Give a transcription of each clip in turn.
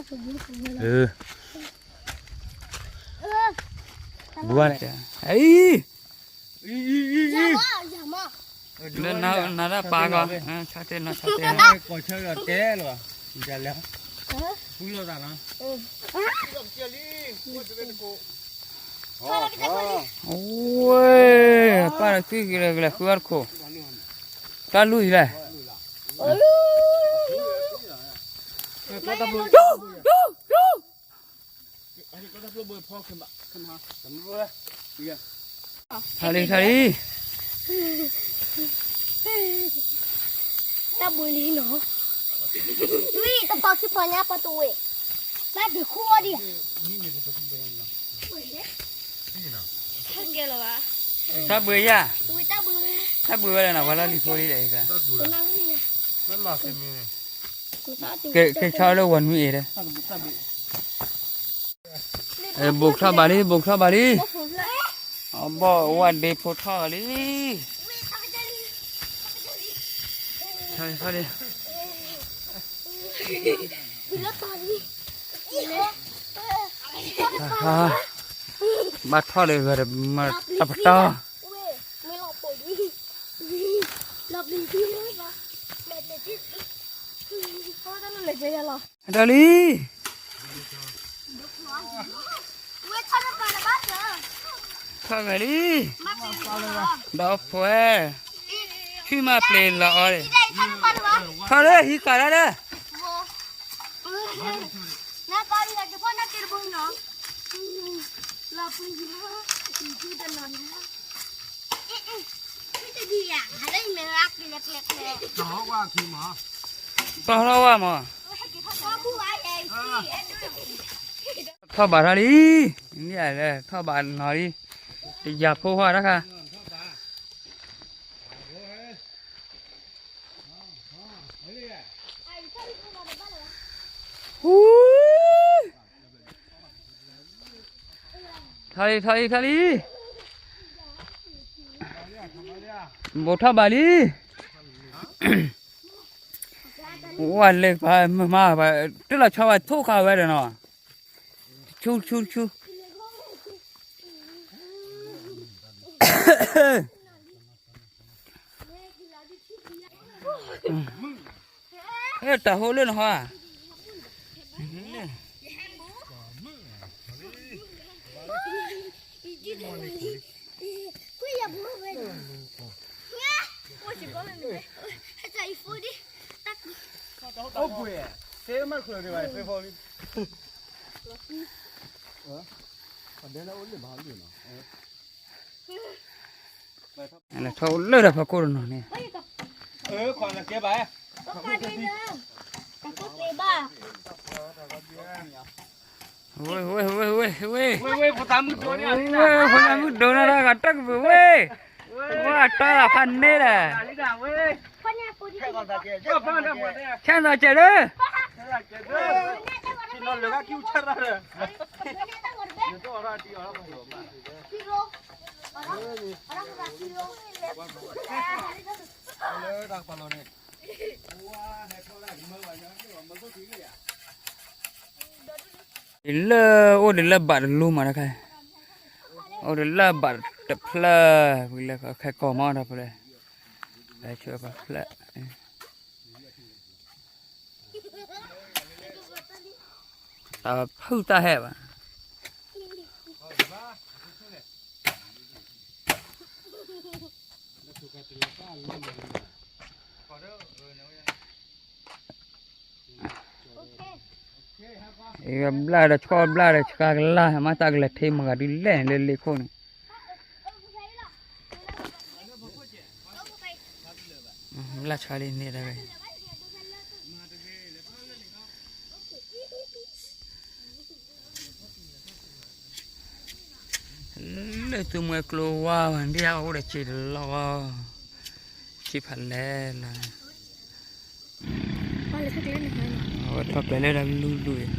အ ဘူးဘၣ်န့ၣ် အံၤ လၢနၤဒၣ်ပာ်ကီး ဆါတဲနီၤ ဆါတဲနီၤ ကိးဆၢကတဲလီၤ လဲၤ ဖုလီၤသးနီၤ ဝဲ ပၢ်ဒီးသုကလဲၤဃုအီၣ်တခိၣ် တၢ်လူၢ်အံၤလဲၣ် ထါလံ ထါလံ တၢ်ဘှံးလံနီၤ ဝံၤ တပီၤခံပီၤညါပီၤတဝ့ၢ် ဘၣ်ဒုးခူအီၤဒံး တၢ်ဘှံးယၤ တၢ်ဘှံးဝဲလၢနီၤ ပှၤလီၢ်လံၤဖိလံဒီး က့ၤဆီလၢဝၤနွံအံၤဒီး ဘိးထီၣ်ဘးလံ ဘိးထီၣ်ဘးလံ အဘီၣ်ဝဲဒ့ဖိထီၣ်လံ ထီၣ်လံ ထီၣ်လံ ဘၣ်ထီၣ်ဒီးဂၤဒီးမၤတပတီၢ် ဒီးလံ ထီၣ်ဂၤလံ ဒီးဖိ ထွံၣ်မးပျ့ၤလီၤအီၤန့ၣ် ထီၣ်လၢဟံးကၤလၢဒီး ပၢ်ထီၣ်ဝဲမး ထီၣ်ဘးထီၣ်လံ န့ၣ်လၢထီၣ်ဘးနီၤလံ တယၤဖိဟီၣ်တခါ ထီၣ်လံ ထီၣ်လံ ထီၣ်လံ ဘိးထီၣ်ဘးလံ ဝဲလဲၤပှၤမၤပှၤ တလီၤဆီဝဲထိၣ်ခါဝဲဒီးနီၤ ဆူဆူဆူ တၢ်ဟိလၢနဟီဧါ ထီၣ်လၢတၢ်ဖီခိၣ်တနီၤန့ၣ် ဝဲ ဝဲ ဝဲ ဝဲ ဝဲ ဖိသၣ်မုၣ်ဒိၣ်န့ၣ် ဖိသၣ်မုၣ်ဒိၣ်န့ၣ် တၢ်ကတၢၢ်ကပူၤဝဲ ဝဲအတၢ်လၢဖးန့ၣ်ဒီး ဆၣ်သီစဲးဒီး လၢအိၣ်ဒံးလၢဘၣ်တလူမးတခါ, အိၣ်ဒံးလၢဘၣ်တဖျၢၣ်, ဝံၤလၢခဲကီၢ်မးဒီးဖျၢၣ်, ဖျၢၣ်, တၢ်ဖုၣ်တၢ်ဟဲဘၣ်. ဘျၣ်ဒီးဆှီဘျၣ်ဒီးဆှါကလၢ် မ့ၢ်တၢ်ကလဲၤထံမၤဂၤဒုးလဲၣ်န့ၣ်လၢလ့ခိၣ်န့ၣ်, ဘျၣ်ဆှါလံန့ၣ်တဂ့ၤ. လၢသုမှဲကျိဝါဝဲဒ်အအိၣ်ဒီးစံးတလီၢ်, စံးဖးလဲၢ်လီၤ, အဝဲထီၣ်ကျဲလၢတၢ်လူၢ်လူၢ်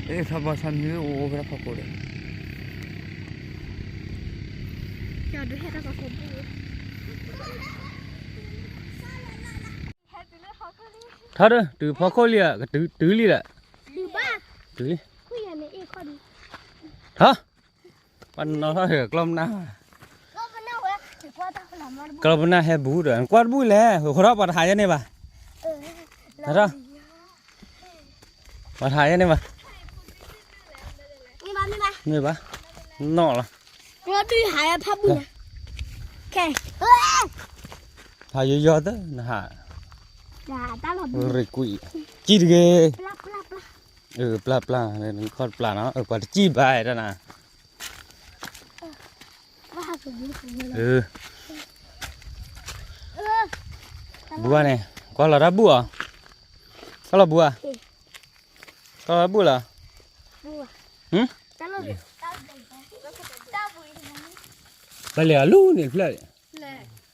အံၤ, ထီၣ်ဘီဆါမံၤအိၣ်အိၣ်ဖဲတၢ်ဖီခိၣ်ဒီး ထီၣ်ဒီး တုၤဖီခိၣ်လံဧါ, ကတုၤတုၤလံဒီး တုၤလံ, ဟါ, ပှၤနီၤထီၣ်ကျီၢ်ပနၢ်, ကျီၢ်ပနၢ်ဟဲဘူးဒီး ကွၢ်တဘူၣ်လဲၣ်, ဃိထီၣ်ပှၤတဟးယဲန့ၣ်ဘၣ်, ထီၣ်, ပှၤတဟးယဲန့ၣ်ဘၣ်, မ့ၢ်ဘၣ်, နီၣ်လီၤ, ဖးယိယီသၢနဟး, ရ့ကွံာ်, စံၣ်တဂ့ၤ, ပျၢ်ပျၢ်, ခီၣ်ပျၢ်နီၤ, ပှၤတစံၣ်ဘၣ်တၢ်နၤ ဘူးဘၣ်န့ၣ်, ကွၢ်လီၤတၢ်ဘူၣ်အီၤ, ကွၢ်လီၤဘူးဧါ, ကွၢ်လီၤတၢ်ဘူၣ်လီၤ, ပလဲၤအလူန့ၣ်ဖျၢၣ်,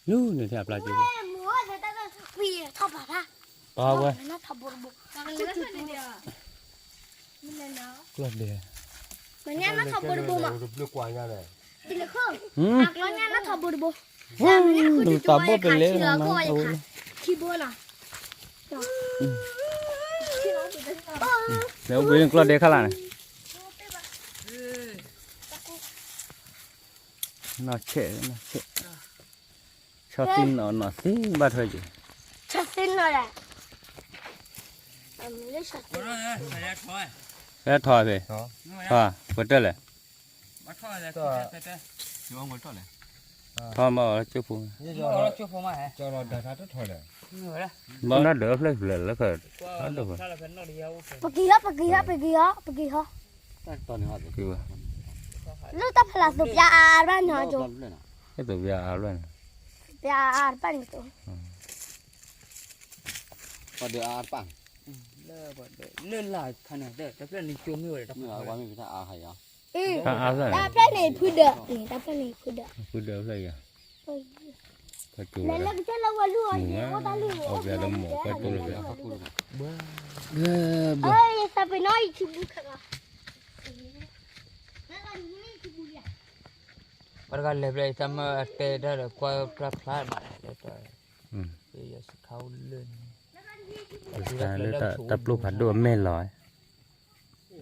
လူန့ၣ်ထဲအပျၢ်က့ၤ, ပဝဲ ကျီၢ်ဒဲး, မ့ၢ်ညါနထီၣ်ဘိတဘိမး, တဘိ, တဘိပလဲၤ, ခံဘိနီၤ, လဲၤအိၣ်ဘှံးန့ၣ်ကျီၢ်ဒဲးခါလာ်န့ၣ်, နီၢ်ဆဲး, နီၢ်ဆဲး, ဆီသ့ၣ်နီၣ်နီၣ်သ့ဘၣ်ထွဲက့ၤ, ဆီသ့ၣ်နီၣ်လၢ, ဟဲထီၣ်ဖဲ, ထီၣ်, ပှဲၤတၢၢ်လဲၣ်, ထီၣ်မ့ၢ်အီၤလၢကၠိဖိ, ဘၣ်နၢ်ဒၢးဖျၢၣ်ဖျၢၣ်လၢခၢၣ်, ပက့ၤဟီ, ပက့ၤဟီ, ပက့ၤဟီ, ပက့ၤဟီ, လၢတၢ်ဖဲလၢသိးပျၢ်အါဘၣ်န့ၣ်, သိးပျၢ်အါဘၣ်န့ၣ်, ပျၢ်အါတပၣ်န့ၣ်သိး, ပှၤဒၢးအါတပၣ်, လၢလၢ်ခါန့ၣ်, တဖျၢၣ်န့ၣ်ကၠိမ့ၢ်ဝဲဒီး, တဖျၢၣ်န့ၣ်ဖုဒၢး, တဖျၢၣ်န့ၣ်ဖုဒၢး, ဖုဒၢးဖျၢၣ်ယၤ, လၢကစၢၢ်လၢဝဲလူၢ်အီၤယံၤအိၣ်တၢ်လုၢ်, အီၣ်ပျဲလၢမိၢ်ကွဲတိၢ်လၢပျဲ, ပှၤတဂၤလဲၤဖျဲၣ်အံၤ တၢ်မၢအတဲတၢ်ဒီးကွၢ်ဖျါဖျါမးလဲၣ်, ပယီၤစခါအိၣ်လၢန့ၣ်, လၢတၢ်ပျိၢ်ဖးဒိၣ်အမဲာ်လီ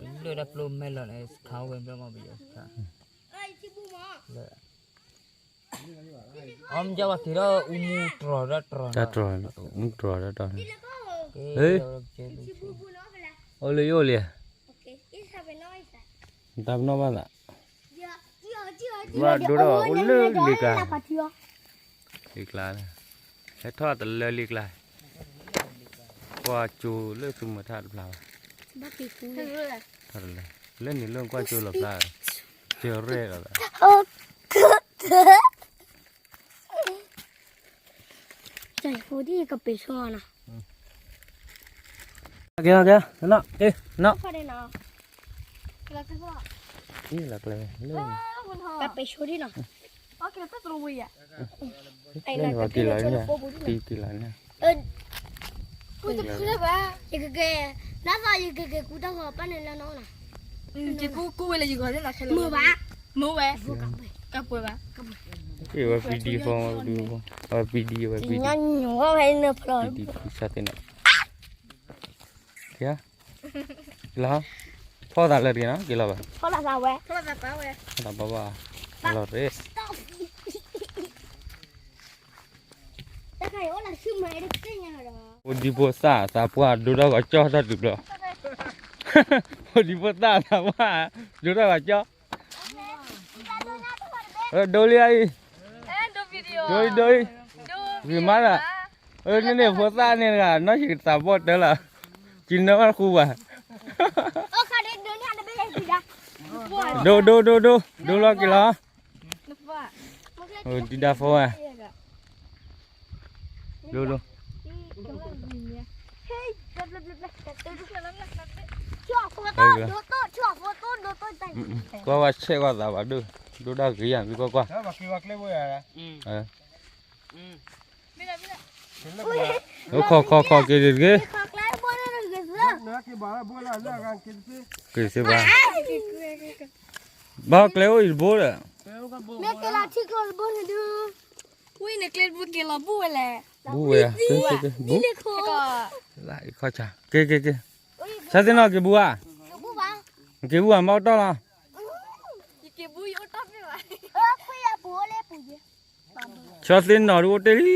ၤ, လၢတၢ်ပျိၢ်မဲာ်လီၤန့ၣ် စခါအိၣ်ဝဲဘျီမး ပယီၤစခါ, လၢ အမ့ၢ်ကဘၣ်က့ၤဒီးအူမူတြီၤဒီးတြီၤ, တၢ်တြီၤ, မူတြီၤဒီးတြီၤ, အိၣ်လၢယအိၣ်လံ, တၢ်ပနီၣ်ဘၣ်သး, ဘၣ်ဒိဒီးအိၣ်လၢလံာ်ကျါ, လံာ်ကျါ, ဟဲထီၣ်တလၢလံာ်ကျါ, ကွၢ်ကၠိလၢသုမၤထၣ်တဖျါဘၣ်, ထီၣ်တလၢ, လၢန့ၣ်လၢကွၢ်ကၠိလီၤဖျါ, ကၠိရဲၣ်လီၤသး ကဲ ကဲ ကဲ နီၣ် နီၣ် လီၤကျဲ လၢန့ၣ်ပှၤက့ၤလီၤန့ၣ်, တံၤက့ၤလီၤန့ၣ်, ယကကဲ, နသးယကကဲကူတၢ်ဂီၤ ပၢ်န့ၣ်လၢနီၣ်နီၤ, ကူဝဲလၢယဂီၤသ့ၣ်လီၤခဲလၢာ်, မ့ၢ်ဘၣ်, မ့ၢ်ဝဲ, ကပှဲၤဘၣ်, ကပှဲၤ, ဝဲပံဒံဖီ, ဝဲပံဒံ, ဝဲပံဒံ, ပံဒံဖီသ့ၣ်နီၣ် ကဲ, လီၤ, ဖီသးလၢတဂ့ၤနီၤ က့ၤလီၤဘၣ်, ဖီသးဝဲ, ဖီသးဘၣ်, လီၤရ့, အိၣ်ဒံဖိသၣ်သးပှၢ်ဒိၣ်တၢ်ဂီၤကၠီၣ်တၢ်တုၤဘျီ, အိၣ်ဒံဖိသၣ်သးပှၢ်ဒိၣ်တၢ်ဂီၤကၠီၣ် ဒိလံအံၤ, ဒိအံၤ, ဒိအံၤ, ဂ့ၤမးလၢ, အၢ န့ၣ်န့ၣ်ဖိသၣ်န့ၣ်တဂၤ နီၢ်ဆံးသးဘီၣ်တၢ်လီၤ, ကံနၢမးတဃူဘၣ်, ဒိ ဒိ ဒိ ဒိ ဒိလီၤက့ၤလီၤ, ဒံဒၣ်ဖိဧါ ဒိ ဒိ ကွၢ်ဝဲဆဲးကွၢ်သးဘၣ်ဒိၣ်, ဒိၣ်ဒၣ်ဂ့ၤယၤ သုကွၢ်ကွၢ်, ခိးခိးခိးက့ၤတဂ့ၤ, က့ၤစ့ဘၣ်, ဘၣ်ကျဲအိၣ်အံၤတဘိဒီး, မ့ၢ်က့ၤလီၤထံကျိတဘိန့ၣ်ဒုး, ဝံၤန့ၣ်ကျဲတဘိက့ၤလီၤဘူၣ်ဝဲလဲၣ်, ဘူၣ်ဝဲ, ဘူၣ်, က့ၤက့ၤက့ၤ, ဆါသ့ၣ်နီၣ်က့ၤဘူၣ်ဧါ, ဘူၣ်ဘၣ်, က့ၤဘူၣ်အမီၢ်တီၢ်လီၤ, ဆီသ့ၣ်နီၣ်ဒုးအိၣ်တ့ၢ်လံ,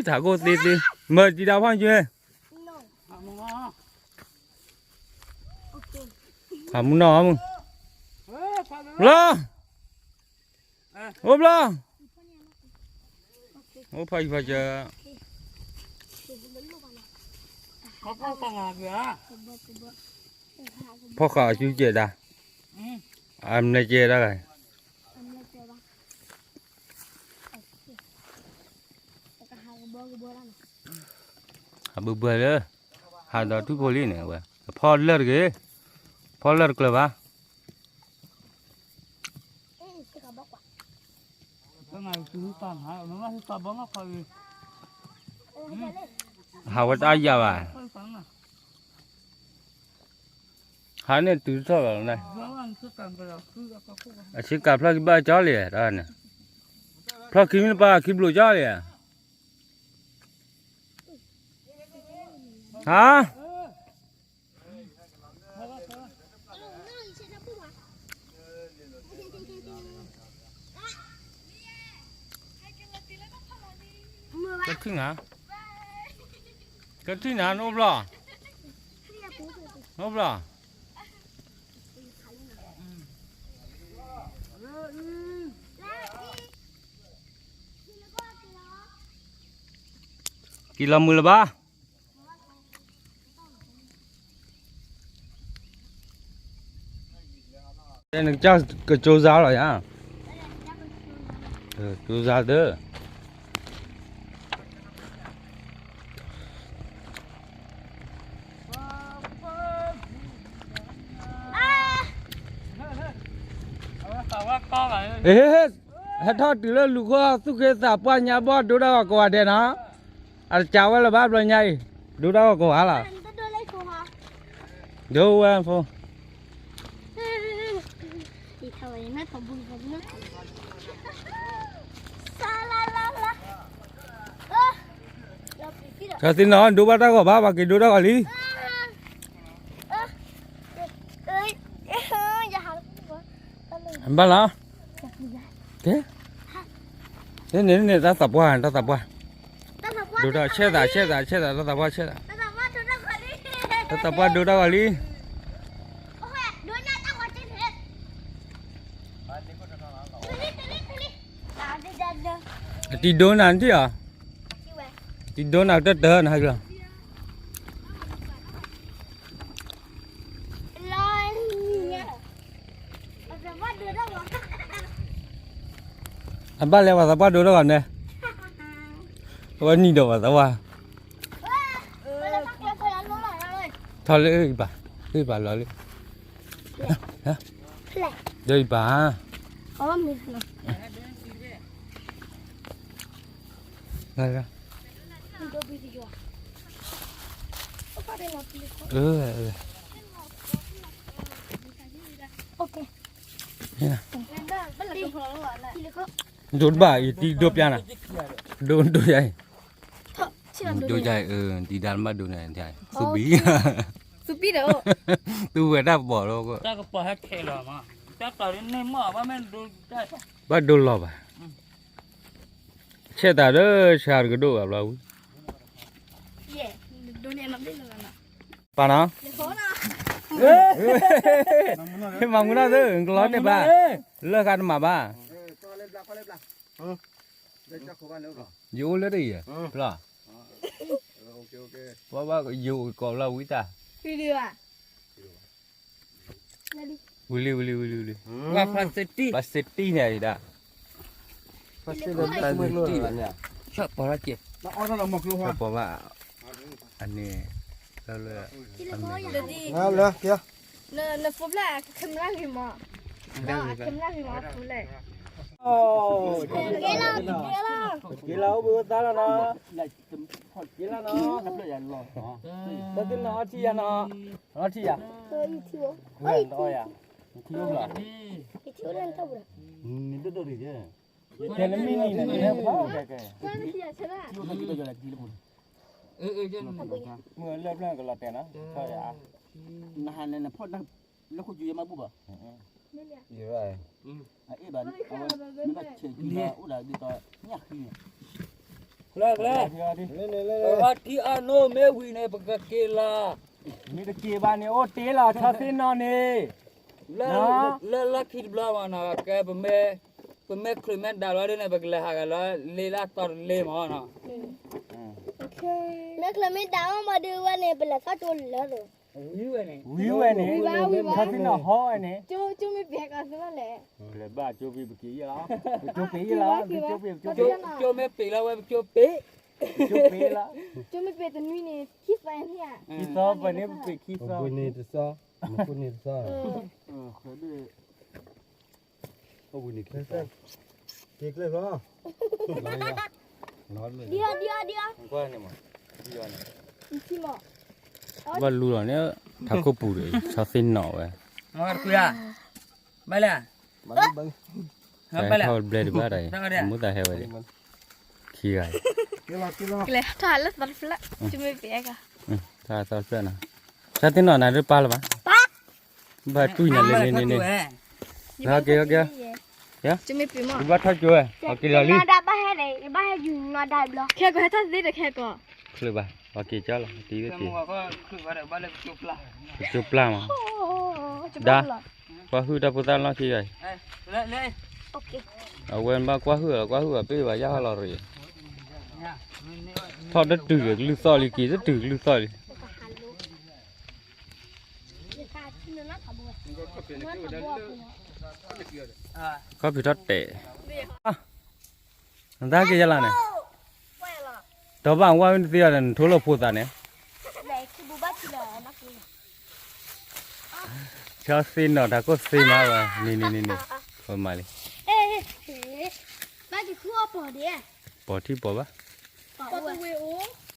ထးခိၣ်သ့သ့, မၢတံၤဒၣ်ဖီၣ်ကၠ့, ဖးမုၢ်နီၢ်မုၢ်, ဘျီ, အိၣ်ဘျီ, အိၣ်ဖီၣ်ယံၤဖီၣ်ကၠၢ, ဖီၣ်ဃာ်အစုကဲၤဒၣ်, အမနုၤကဲဒၣ်, အဘုဘၢလၢ, ဟးဒီးထူၣ်ဖိလံန့ၣ်ဝဲ, ဖီၣ်လၢတဂ့ၤ, ဖီၣ်လၢတကျၢၤဘၣ် ဟးဝဲတအါယၤဘၣ်, ဟးန့ၣ်တုၤထီၣ်ဘၣ်လီၤ, အဆ့ကၤဖျီၣ်ခံဘၣ်ကၠီလံ, တၢ်န့ၣ်, ဖျီၣ်ခံမ့ၢ်တပၢ်ခံဘျိးကၠီလံ, ဟါ ကထံၣ်နၤ, ကထံၣ်နၤ နအိၣ်ဘျီ, နအိၣ်ဘျီ, က့ၤလီၤမုာ်လၢၤဘၣ်. နကစၢ်ကကၠိဇါလီၤယၤ, ကၠိဇါသၢ, ဟဲထီၣ်တုၤလၢလူၤဃီ သူၣ်က့သးပှၢ်ညါဘီၣ်ဒိတၢ်ဂီၤကိးဂၤဒဲးနီၤ, အတကးဝဲလၢၤဘၣ်ဘျီညါအံၤ, ဒိတၢ်ဂီၤကိးဂၤလီၤ, ဒိဝဲဖိ သ့ၣ်နီၣ် ဒိဘၣ်တၢ်ဂီၤဘၣ် ပှၤက့ၤဒိတၢ်ဂီၤလံ. ဘၣ်လီၤ, န့ၣ်န့ၣ် တၢ်သးပှၢ် တၢ်သးပှၢ်, ဒိတၢ် ဆဲသး ဆဲသး ဆဲသး တၢ်သးပှၢ် ဆဲသး, တၢ်သးပှၢ်ဒိတၢ်ဂီၤလံ. တံၤဒိနၤနထံၣ်ဧါ, တံၤဒိနၤတၢၢ်တၢၢ်နဟဲကလီၤ. အဘၣ်လဲၤပှၤသးပှၢ်ဒိတၢ်ဂီၤန့ၣ်, အဝဲနံၤဒီးပှၤသးပှၢ်, ထီၣ်လၢအဘၣ်, အဘၣ်လီၤလၢ, ဒီးအဘၣ်, ဒိတဘၣ်အံၤ တံၤဒိပျါနၤ, ဒိဒိယါအံၤ, ဒိယါအံၤ, တံၤဒါနဘၣ်ဒိန့ၣ်, သူဘံ, သူဘံဒီး, သူဝဲတၢ်ပီၤလီၤ, တၢ်ကပီၤဟဲခဲလီၤမး, တၢ်ပီၤန့ၣ်မး, ဘၣ်ဒိလီၤဘၣ်. ဆဲးသးဒီးဆါတကဒိၣ်ဘၣ်ဘျီဝံၤ, ပာ်နီၤ, မၤမူနီၢ်သ့ၣ် ကလီၤတဲာ်ဘၣ်, လၢဃာ်တမၤဘၣ်, ယအိၣ်လၢတယံၤ, ဖျီ, ပဘၣ်ယိၤကီးလီၤဝံၤတၢ် ဝံၤလံ ဝံၤလံ ဝံၤလံ ပှၤစတံန့ၣ်ဒၣ်, ပှၤစတံန့ၣ်, ဆၣ်ပီၤလၢက့ၤ, ဆၣ်ပီၤဘၣ်, အန့ၣ်, လၢ, နဖိဖျဲၣ်အကမၢဂ့ၤမး, ကမၢဂ့ၤမးဖိဖျဲၣ်, က့ၤလီၤအိၣ်ဘှံးအိၣ်သါလီၤနီၤ, က့ၤလီၤနီၤ, တၢ်သ့ၣ်နီၤအီထံယၤနီၤ, အီထံယၤ, အီယၤ, နထံၣ်အိၣ်ဘျီ, နထံၣ်အိၣ်ဘျီ, တဲလၢမ့ၢ်နံၤန့ၣ် နဟဲဖီၣ်ကဲကဲ, မုၢ်လၢပျၢ်ကလီၤတဲာ်နီၤ, နဟးန့ၣ်နဖီၣ်တၢ် လၢခိၣ်ကၠူယမၤဘူၣ်ဘၣ်, အ့ၣ်ဘၣ်, မ့ၢ်ဘၣ်ဆဲးကၠူဘၣ်အိၣ်ဒၣ်ဒ်သိးညၣ်ဃံန့ၣ်, ကျဲ, ပထံအနိမ့ၢ်ဝံၤန့ၣ် ပကက့ၤလီၤ, မ့ၢ်တက့ၤဘၣ်န့ၣ် အိၣ်တ့ၢ်လီၤ ဆီသ့ၣ်နီၣ်န့ၣ်, လၢလၢခံတဘျီမးနီၤ ကဲ ပမ့ၢ်ချုးမ့ၢ်ဒၣ်လီၤဒ်န့ၣ် ပကလဲၤဟးဂၤလၢလ့လၢအသီတလ့မးနီၤ, မ့ၢ်ချုးမ့ၢ်ဒၣ်အီၣ်မးဒုးဝဲန့ၣ် ပလဲၤထီၣ်ကၠိလၢသိး, ဝံၤဝဲန့ၣ်, ဆီသ့ၣ်နီၣ်ဟီဝဲန့ၣ်, ကၠိမ့ၢ်ပ့ၤကီးသ့ၣ်လဲၣ်, ပလဲၤဘၣ်ကၠိပ့ၤပက့ၤယဲလီၤ, ပကၠိပ့ၤယဲလီၤ, ပကၠိပ့ၤပကၠိပ့ၤ, ကၠိမ့ၢ်ပ့ၤလီၤဝဲပကၠိပ့ၤ, ပကၠိပ့ၤလီၤ, ကၠိမ့ၢ်ပ့ၤတနွံန့ၣ် ခံသီန့ၣ်, ခံသီပန့ၣ်ပပ့ၤခံသီ, န့ၣ်တသီ, န့ၣ်တသီ, က့ၤကျဲလီၤ, ဒံအီဒံအီဒံအီ, ဘၣ်လူလီၤန့ၣ်, ထးခိၣ်ပူၤဒီး ဆီသ့ၣ်နီၣ်ဝဲ, ဘၣ်လဲၣ်, ဘၣ်လဲၣ်, ဘျဲၣ်ဒံးဘၣ်တၢ်အံၤ, မိၢ်သးဟဲဝဲဒၣ်, ခံဂၤ, ကလဲၤထီၣ်လၢသီတဖျၢၣ်, တၢ်သီတဖျၢၣ်နီၤ, ဆီသ့ၣ်နီၣ်နၤဒုးပာ်လၢၤဘၣ်, ဘၣ်တွံၢ်နၤလံန့ၣ်န့ၣ်န့ၣ်, က့ၤက့ၤ, ယဘၣ်ထီၣ်ကၠိဝဲ, အက့ၤလီၤလံ, ခဲကီးဟဲထီၣ်သ့ဒီးခဲကီး, ချုးဘၣ်, ပှၤက့ၤကၠီလီၤ, တံၤဝဲက့ၤ, ကၠိပျၢ်မး, ဒါ, ကွၢ်ဟုၣ်တၢ်ဖိသၣ်လီၢ်ခံဂၤအံၤ, အဝဲဘၣ်ကွၢ်ဟုၣ်လီၤ ကွၢ်ဟုၣ်အပ့ၢ်ဘၣ်ယၢ်ဟီၣ်လီၤရ့ၣ်, ထီၣ်တတုၤကလုၢ်သီၣ်လံ က့ၤတတုၤကလုၢ်သီၣ်လံ, ခီဖံးထီၣ်တဲာ်, နတၢ်က့ၤယလီၤန့ၣ်, ဒီးဘၣ်ဝါဝဲနသ့အီၤဒီး နထိလီၤဖိသးန့ၣ်, ဆီသ့ၣ်နီၣ်တၢ်ကိၢ်သ့မးဝဲ, န့ၣ်န့ၣ်န့ၣ်န့ၣ်, ပမၤလံ, ပိာ်ထံပိာ်ဘၣ်, ပိာ်ဝဲအိၣ်